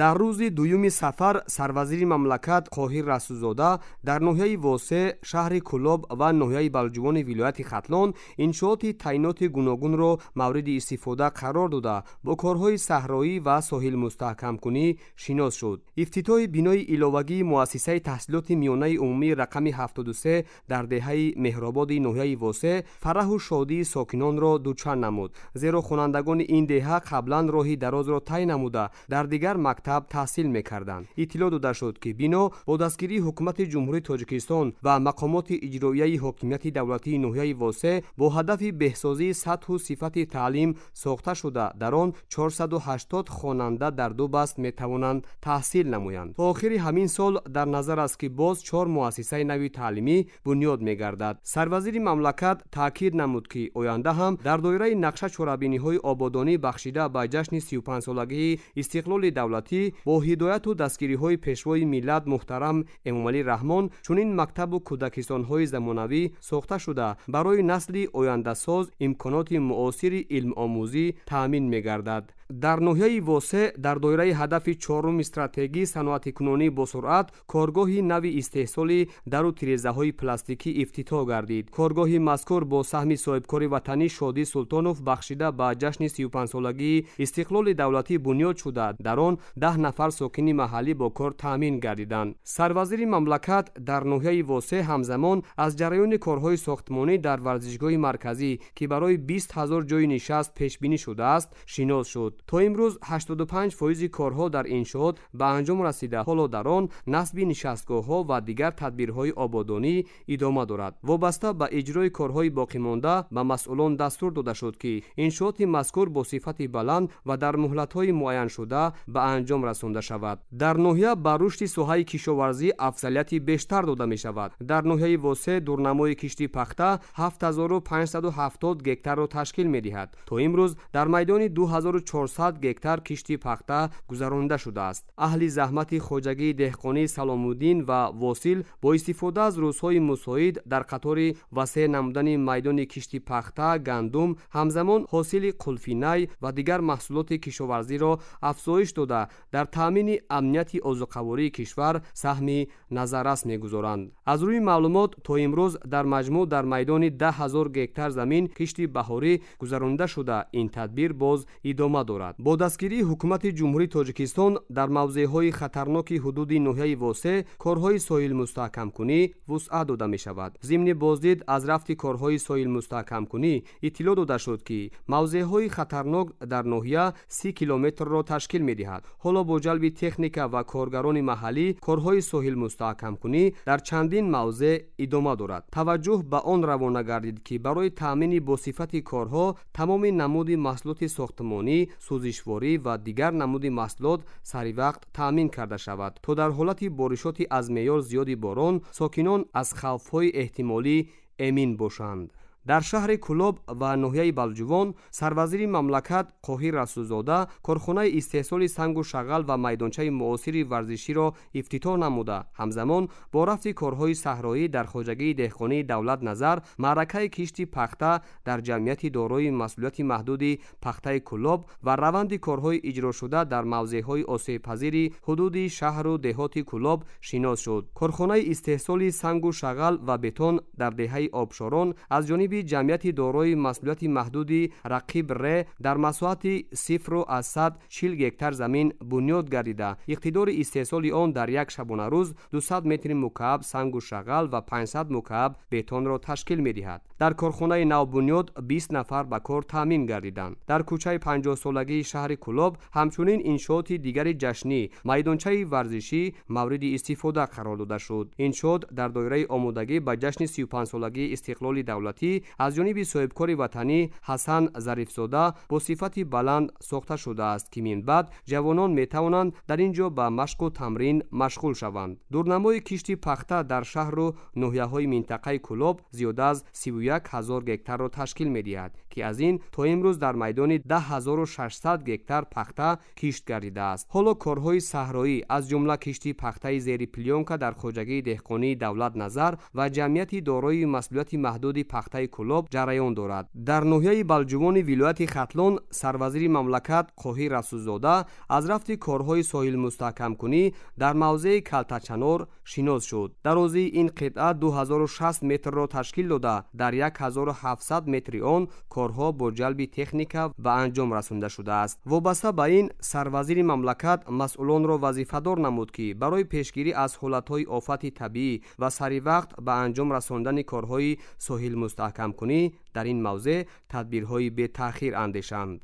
Дар рӯзи дуюми сафар сарвазири мамлакат Қоҳир Расулзода дар ноҳияи Восе, шаҳри Кӯлоб ва ноҳияи Балҷувони вилояти Хатлон иншооти таъиноти гуногунро мавриди истифода қарор дода, бо корҳои саҳроӣ ва соҳилмустаҳкамкунӣ шинос шуд. Ифтитоҳи бинои иловагии муассисаи таҳсилоти миёнаи умумии рақами 73 дар деҳаи Меҳрободи ноҳияи Восе фараҳу шодии сокинонро дучанд намуд, зеро хонандагони ин деҳа қаблан роҳи дарозро тай намуда дар дигар мактаб таҳсил мекарданд. Иттилоъ дода шуд, ки бино бо дастгирии Ҳукумати Ҷумҳурии Тоҷикистон ва мақомоти иҷроияи ҳокимияти давлатии ноҳияи Восе бо ҳадафи беҳсозии сатҳу сифати таълим сохта шуда, дар он 480 хонанда дар ду баст метавонанд таҳсил намоянд. То охири ҳамин сол дар назар аст, ки боз 4 муассисаи нави таълимӣ бунёд мегардад. Сарвазири мамлакат таъкид намуд, ки оянда ҳам дар доираи нақша чорабиниҳои ободонӣ бахшида ба ҷашни 35-солагии истиқлоли давлатӣ бо ҳидояту дастгириҳои Пешвои миллат муҳтарам Эмомалӣ Раҳмон чунин мактабу кӯдакистонҳои замонавӣ сохта шуда, барои насли ояндасоз имконоти муосири илмомӯзӣ таъмин мегардад. Дар ноҳияи Восе дар доираи ҳадафи чоруми стратегии саноатикунонӣ босуръат коргоҳи нави истеҳсоли дару тирезаҳои пластикӣ ифтитоҳ гардид. Коргоҳи мазкур бо саҳми соҳибкори ватанӣ Шодӣ Султонов бахшида ба ҷашни 35-солагии истиқлоли давлатӣ бунёд шуда, дар он 10 нафар сокини маҳаллӣ бо кор таъмин гардиданд. Сарвазири мамлакат дар ноҳияи Восе ҳамзамон аз ҷараёни корҳои сохтмонӣ дар варзишгоҳи марказӣ, ки барои 20 ҳазор ҷойи нишаст пешбинӣ шудааст, шинос шуд. То имрӯз 85% корҳо дар иншоот ба анҷом расида, ҳоло дар он насби нишастгоҳҳо ва дигар тадбирҳои ободонӣ идома дорад. Вобаста ба иҷрои корҳои боқимонда ба масъулон дастур дода шуд, ки иншооти мазкур бо сифати баланд ва дар муҳлатҳои муайяншуда ба анҷом расонда шавад. Дар ноҳия ба рушди соҳаи кишоварзӣ афзалияти бештар дода мешавад. Дар ноҳияи Восе дурнамои кишти пахта 7570 гектарро ташкил медиҳад. То имрӯз дар майдони 2400 гектар кишти пахта гузаронида шудааст. Аҳли заҳмати хоҷагии деҳқонӣ Саломуддин ва Восил бо истифода аз рӯзҳои мусоид дар қатори васеъ намудани майдони кишти пахта, гандум, ҳамзамон ҳосили қулфинай ва дигар маҳсулоти кишоварзиро афзоиш дода, дар таъмини амнияти озуқавории кишвар саҳми назаррас мегузоранд. Аз рӯи маълумот то имрӯз дар маҷмӯъ дар майдони 10 ҳазор гектар замин кишти баҳорӣ гузаронида шуда, ин тадбир боз идома дорад. Бо дастгирии Ҳукумати Ҷумҳурии Тоҷикистон дар мавзеъҳои хатарноки ҳудуди ноҳияи Восе корҳои соҳилмустаҳкамкунӣ вусъат дода мешавад. Зимни боздид аз рафти корҳои соҳилмустаҳкамкунӣ иттилоъ дода шуд, ки мавзеъҳои хатарнок дар ноҳия 30 километрро ташкил медиҳад. Ҳоло бо ҷалби техника ва коргарони маҳаллӣ корҳои соҳилмустаҳкамкунӣ дар чандин мавзеъ идома дорад. Таваҷҷӯҳ ба он равона гардид, ки барои таъмини босифати корҳо тамоми намуди маҳсулоти сохтмонӣ, сӯзишворӣ ва дигар намуди маҳсулот саривақт таъмин карда шавад, то дар ҳолати боришоти аз меъёр зиёди борон сокинон аз хавфҳои эҳтимолӣ эмин бошанд. Дар шаҳри Кӯлоб ва ноҳияи Балҷувон сарвазири мамлакат Қоҳир Расулзода корхонаи истеҳсоли сангу шағал ва майдончаи муосири варзиширо ифтитоҳ намуда, ҳамзамон бо рафти корҳои саҳроӣ дар хоҷагии деҳқонии Давлат Назар маъракаи кишти пахта дар ҷамъияти дорои масъулияти маҳдуди пахтаи Кӯлоб ва раванди корҳои иҷрошуда дар мавзеъҳои осебпазири ҳудуди шаҳру деҳоти Кӯлоб шинос шуд. Корхонаи истеҳсоли сангу шағал ва бетон дар деҳаи Обшорон аз ҷониби ҷамъияти дорои масъулияти маҳдуди Рақиб Р дар масоҳати 0,40 гектар замин бунёд гардида, иқтидори истеҳсоли он дар як шабонарӯз 200 метри мукааб сангу шағал ва 500 мукааб бетонро ташкил медиҳад. Дар корхонаи навбунёд 20 нафар ба кор таъмин гардиданд. Дар кӯчаи 50-солагии шаҳри Кӯлоб ҳамчунин иншооти дигари ҷашнӣ, майдончаи варзишӣ мавриди истифода қарор дода шуд. Иншоот дар доираи омодагӣ ба ҷашни 35-солагии истиқлоли давлатӣ аз ҷониби соҳибкори ватанӣ Ҳасан Зарифзода бо сифати баланд сохта шудааст, ки минбаъд ҷавонон метавонанд дар ин ҷо ба машқу тамрин машғул шаванд. Дурнамои кишти пахта дар шаҳру ноҳияҳои минтақаи Кӯлоб зиёда аз 31 ҳазор гектарро ташкил медиҳад, ки аз ин то имрӯз дар майдони 10 600 гектар пахта кишт гардидааст. Ҳоло корҳои саҳроӣ, аз ҷумла кишти пахтаи зери плёнка дар хоҷагии деҳқонии Давлат Назар ва ҷамъияти дорои масъулияти маҳдуди пахтаи ноҳияи Кӯлоб ҷараён дорад. Дар ноҳияи Балҷувони вилояти Хатлон сарвазири мамлакат Қоҳир Расулзода аз рафти корҳои соҳилмустаҳкамкунӣ дар мавзеи Калтачанор шинос шуд. Дарозии ин қитъа 2060 метрро ташкил дода, дар 1700 метри он корҳо бо ҷалби техника ба анҷом расонда шудааст. Вобаста ба ин сарвазири мамлакат масъулонро вазифадор намуд, ки барои пешгирӣ аз ҳолатҳои офати табиӣ ва саривақт ба анҷом расондани корҳои соҳилмустаҳкамкунӣ дар ин мавзеъ тадбирҳои бетаъхир андешанд.